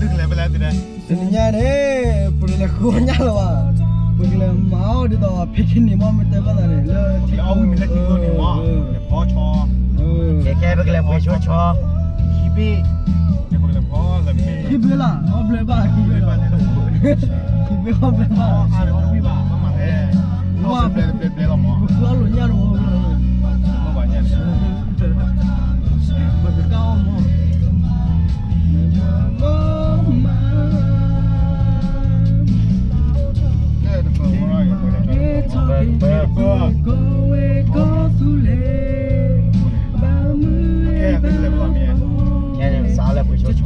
သုကလဲၤဖဲလဲၣ်သုဒီး, တနံၤညါန့ၣ် ပတလဲၤဃုအီၣ်ညၣ်လၢၤဘၣ်, ပကလဲၤမၤအီၣ်ဒ်သိး picnic မ့ၢ်မ့ၢ်တဲဘၣ်သးန့ၣ် လၢထံကျိန့ၣ်, ဖီဆီ, ခဲခဲပကလဲၤပှ့ၤဆိဆီ, ခံဘ့ၣ်, ခံဘ့ၣ်လီၤ အီၣ်ဘျဲဘၣ်, ခံဘ့ၣ်လီၤ, ခံဘ့ၣ်အီၣ်ဘျဲဘၣ်, ပဃုအီၣ်လိာ်ညၣ်တဝီ, ပကကအီၣ်မး ခဲန့ၣ် စးလဲၤပှ့ၤဆိဆီ,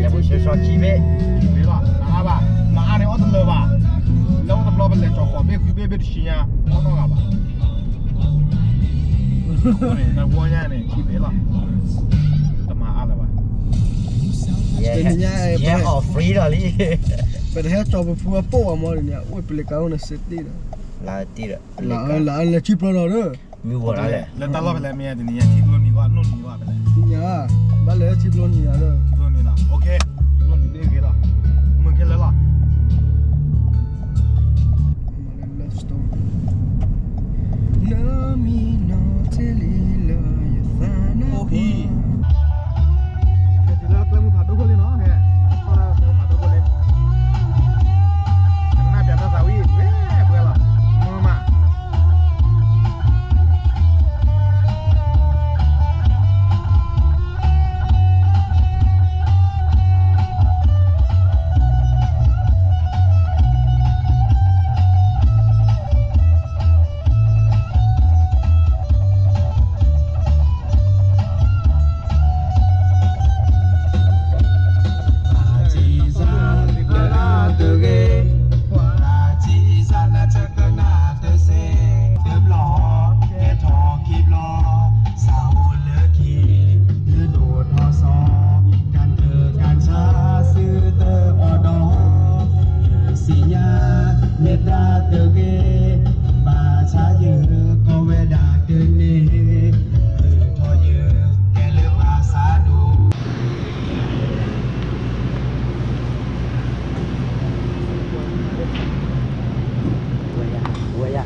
လဲၤပှ့ၤဆိဆီခံဘ့ၣ်, ခံဘ့ၣ်လီၤ, မၤအါဘၣ်, မၤအါန့ၣ်အီၣ်တလၢာ်ဘၣ်, လၢအိၣ်တဘျီပလဲၤကၠီၤဃီၤဘ့ၣ်ခွံဘ့ၣ်ဘ့ၣ်တဆံညါ, အီၣ်နီတဂၤဘၣ်, အဃိန့ၣ် နဂီၢ်ညါန့ၣ် ခံဘ့ၣ်လီၤ, တမၤအါလၢၤဘၣ်, တနံၤညါ free ဒီးလံ, ပတဟဲကၠီၤပဖုအပိၢ်ဘၣ်မးတနံၤညါ, အိၣ်ပလ့ၤကါအိၣ်န့ၣ်စ့တ့ၢ်ဒီး, လၢတ့ၢ်ဒီး, လၢလၢခံဖျိလီၤဒီး, မုၢ်ဂီၤလီၤလဲၣ်, လၢတၢ်လီၢ်ဖဲလဲၣ်မ့ၢ်တနံၤညါ ထံကျိနံၤဂီၢ် နိၣ်နံၤဂီၢ်ဖဲလဲၣ်, သ့ၣ်ညါ, ဘၣ်လဲၤထံကျိနံၤဂီၢ်ဒီး, ထံကျိနံၤလီၤ, ထံကျိနံၤတ့ၢ်ဂ့ၤလီၤ, မုၢ်ကဲလၢာ်လီၤ လၢ love story, နမံၤနီၢ်တ့ၢ်လံလၢယသးနၢ်ပှၤ, ဟဲတုၤလၢကျဲမုၢ်ဖးဒိၣ်ခိၣ်လံနီၤ, ဟဲ, ကျဲမုၢ်ဖးဒိၣ်ခိၣ်လံ, ကနၣ်ပျးတၢ်သးဝံၣ် ဝဲပှဲၤလီၤ, မုာ်မး စးအိၣ်လၢခံ ယဒိၣ်ထီၣ်စီၤ ကၢ်တၢၢ်ကၢ်ဆါ စုတအီၣ်ဒီး ယစံးညါ မ့ၢ်တၢ်တဂ့ၤ ဘၣ်ဆါယုၢ် ကီၢ်ဝဲဒၣ်တန့ၢ် ထုးထီၣ်ယုၢ် ကဲလၢဘၣ်ဆါဒိၣ် ဝဲယၤ ဝဲယၤ ဆ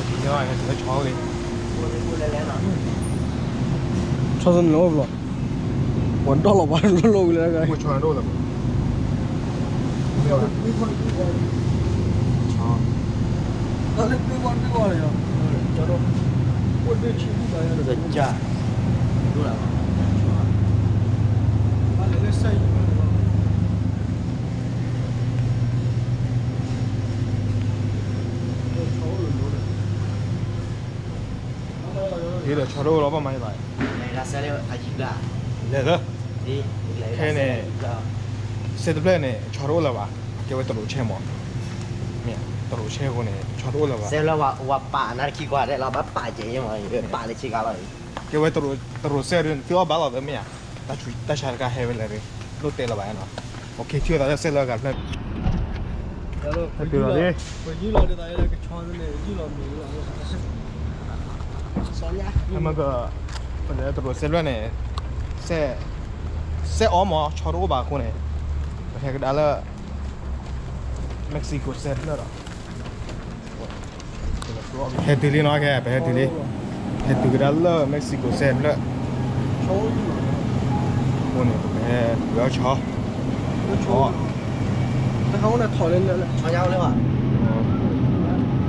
ီသနၢၣ်အိၣ်ဘျီ, ပှၤဒီၣ်လီၤဘၣ်လိၣ်လိၣ်ဝံၤလၢ, ဆီ, ကစၢ် ဒ်ဒီးဆီတအိၣ်လီၤဘၣ်မးယဘၣ်, လဲၤလၢ, ခဲန့ၣ်, စဲတဖျၢၣ်န့ၣ် ဆီတအိၣ်လၢၤဘၣ်, ကဲဝဲတရူးဆဲမး, မ့ၢ်, တရူးဆဲအဃိန့ၣ် ဆီတအိၣ်လၢၤဘၣ်, စဲလၢဝၤပာ်နါတခံကွၢ်ဒဲးလီၤ ဘၣ်ပာ်ကဲမး, ပာ်လၢဆ့ကၤလီၤ, ကဲဝဲတရူးစဲဒုး သုအီၣ်ဘၣ်လီၤသၢမ့ၢ်ဧါ, တၢ်ဆါတခါဟဲဝဲလဲၣ်, လိၣ်တဲလီၤဘၣ်နီၤ, အိၣ်ခ့ထံၣ်အသးလၢစဲလၢအဂၤတဖျၢၣ်, ဟဲတုၤလီၤ, ဟဲမ့ၢ်က, ပလဲၤတရူးစဲဖျၢၣ်န့ၣ်, စဲ, စဲအီၣ်မး ဆီတအိၣ်ဘၣ်အဃိန့ၣ်, ပဟဲကဒါလၢ, Mexico စဲဖျၢၣ်ဒီး ဟဲတုၤလံနီၤ, ခဲ ပဟဲတုၤလံ, ဟဲတုၤကဒါလၢ Mexico စဲဖျၢၣ်, အဃိန့ၣ် ပကဟဲဝဲအီၣ်ဆီ, ဆီ, ဆီညါလၢ,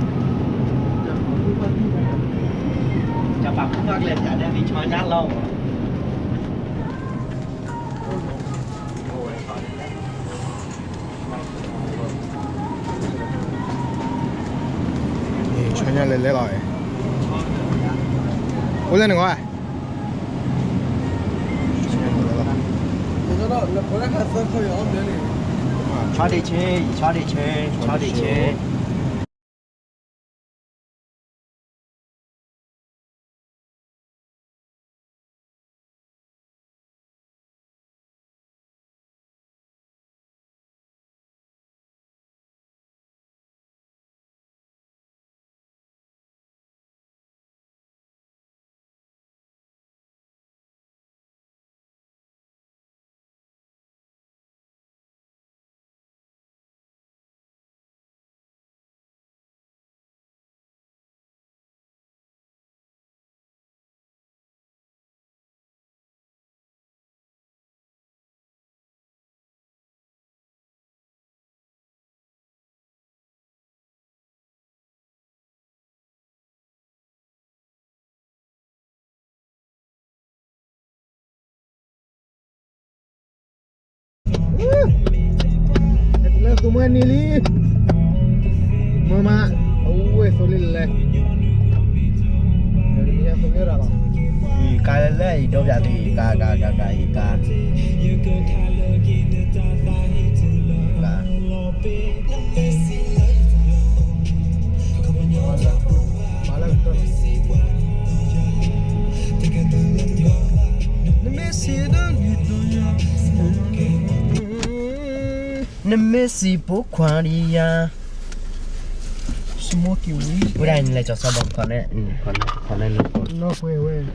ဆီညါလီၤ ဆီညါလဲၤလဲၤလီၤ, အိၣ်လၢနဂီၢ်, ဆီဒံးဆ့, ဆီဒံးဆ့, ဆီဒံးဆ့. ဝဲန့ၣ်လံ, မ့ၢ်မး, အဝဲသိလ့ၣ်လဲၣ်, သိလ့ၣ်ရၤလီၤ, ကါလၢလၢအံၤဒီးပျးသုအံၤ ကါ ကါ ကါ ကါ အံၤ ကါ နမ့ၢ်စံးဖိခွါဒံးယၤ, ဝဲဒၣ်နလဲၤကၠီၤစီဘီခီန့ၣ်, ခီန့ၣ်, ခီန့ၣ်,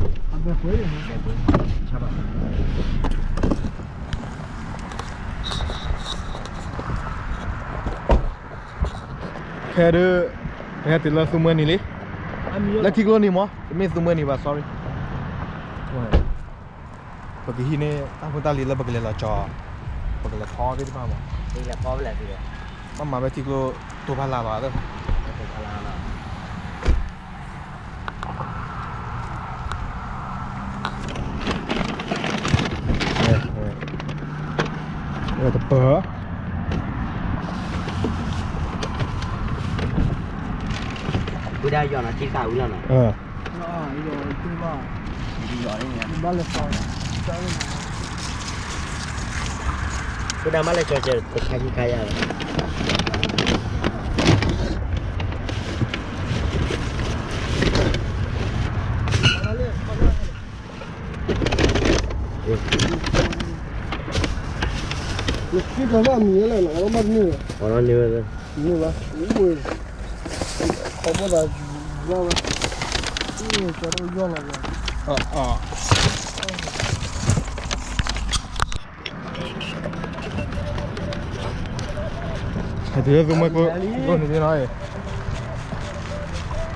ခဲဒုး, ပဟဲတုၤလၢသူမွဲနံၤလံ, လၢထံကျိနံၤမး, တမ့ၢ်သူမွဲနံၤဘၣ် sorry, ပကဟံးန့ၢ်တၢ်ဖိတၢ်လံၤလၢပကလဲၤလီၤကၠီၤ, ပကလဲၤဖီသ့ၣ်တဖၣ်မး, ဘၣ်မၤဝဲထံကျိတိၤဖးလၢ်လီၤ, ဝဲတပၢၢ်, ဝံဒၣ်ယီၤနီၤ ထံသၣ်ဝံလီၤနီၤ, ဝံဒၣ်မးလၢကၠီၤကဲၤ တခါဟံးခါယါလီၤ. နစံးကီးဘၣ်မံၤလဲၣ်, နအီၣ်ဘၣ်တန့ၢ်, န့ၢ်ဘၣ်, ခီဘၣ်သးယူၤဘၣ်ဝဲ, ကၠီတအိၣ်ယီၢ်လီၤ, ဟဲတုၤလၢသူမွဲကျိ, ကျိန့ၣ်သ့ၣ်နီၤ, လဲၤဖီတၢ်လီၤ, အိၣ်, ဟဲကၠ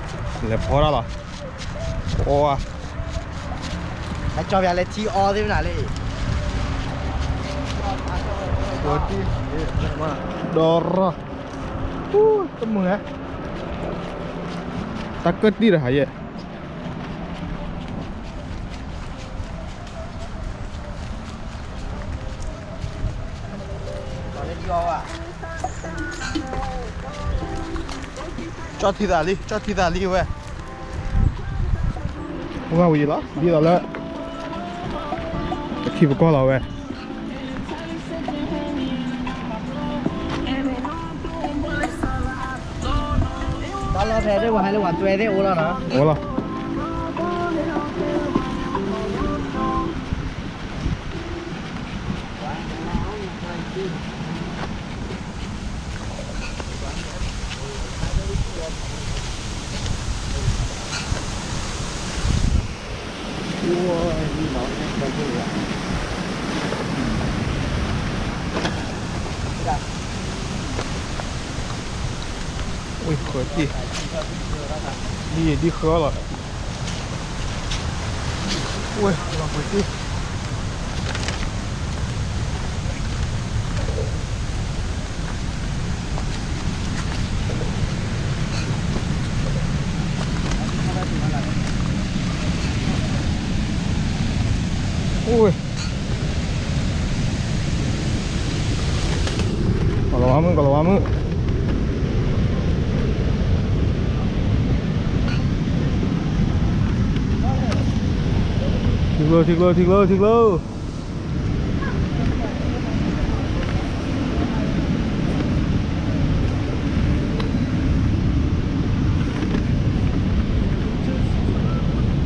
ီၤပၠးလၢထံအီသ့ၣ်မနုၤလၢအံၤ, ဒီးရၢ်, တမုာ်, တၢ်ကၢၣ်တံၢ်ဒီးဟးယဲၢ် ကၠီၣ်ထံသးလံ, ကၠီၣ်ထံသးလံဝဲ, ဝဲဝံၤလီၤ, ဒ်သိးလၢ ပထံပကီၢ်လီၤဝဲ, တၢ်လီၢ်ဖဲဒၣ်ပှၤဟဲလၢပှၤတွဲသ့ၣ်အိၣ်လီၤနီၤ, အိၣ်လီၤ. ဝ့ၢ်ဃၢၤတံၢ်, ဒ်ယံာ်ဒ်ဃၢၤလီၤ, ဝ့ၢ်လီၤပှ့ၤတံၢ်. အိၣ်ဝဲ, ကလီၤဝါမုၣ်, ကလီၤဝါမုၣ်, ထံကျိ ထံကျိ ထံကျိ ထံကျိ.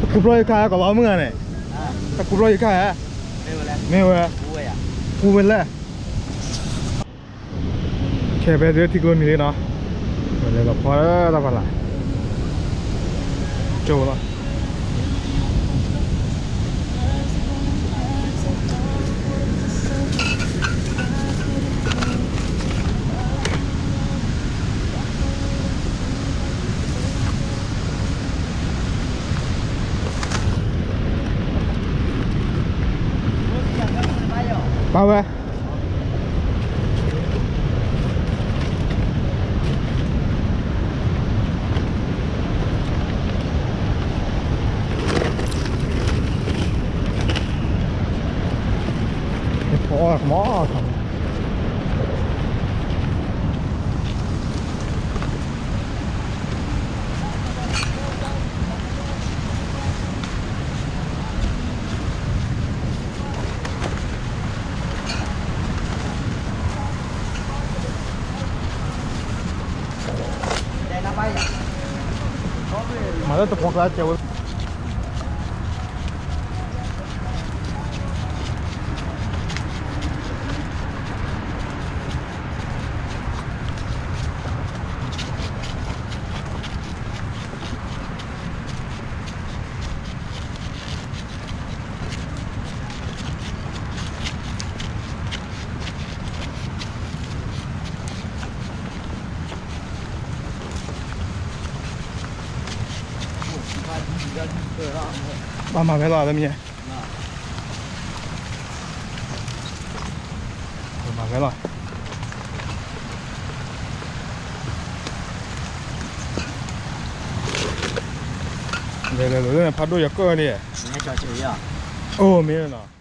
တကူဖျီယခါ ကလီၤမုၢ်ဂၤန့ၣ်, တကူဖျီယခါဧါ, မ့ၢ်ဝဲ, ကူဝဲလဲၣ်. ခဲဖဲသုထံကျိနံၤလံနီၤ, ဝဲလဲၤလီၤဖီတၢ်ဖးလၢ်, ကၠိလီၤ. ပၢ်ဝဲ ဖီအီၣ်မး, လၢတဖိကျါကဲဝဲ ဘၣ်မၤဝဲလီၤ တမံၤ မၤဝဲလီၤ လဲၤလဲၤလဲၤလၢဖးဒိၣ်ယၤကၢၣ်န့ၣ် အိၣ်မ့ၢ်နီၤ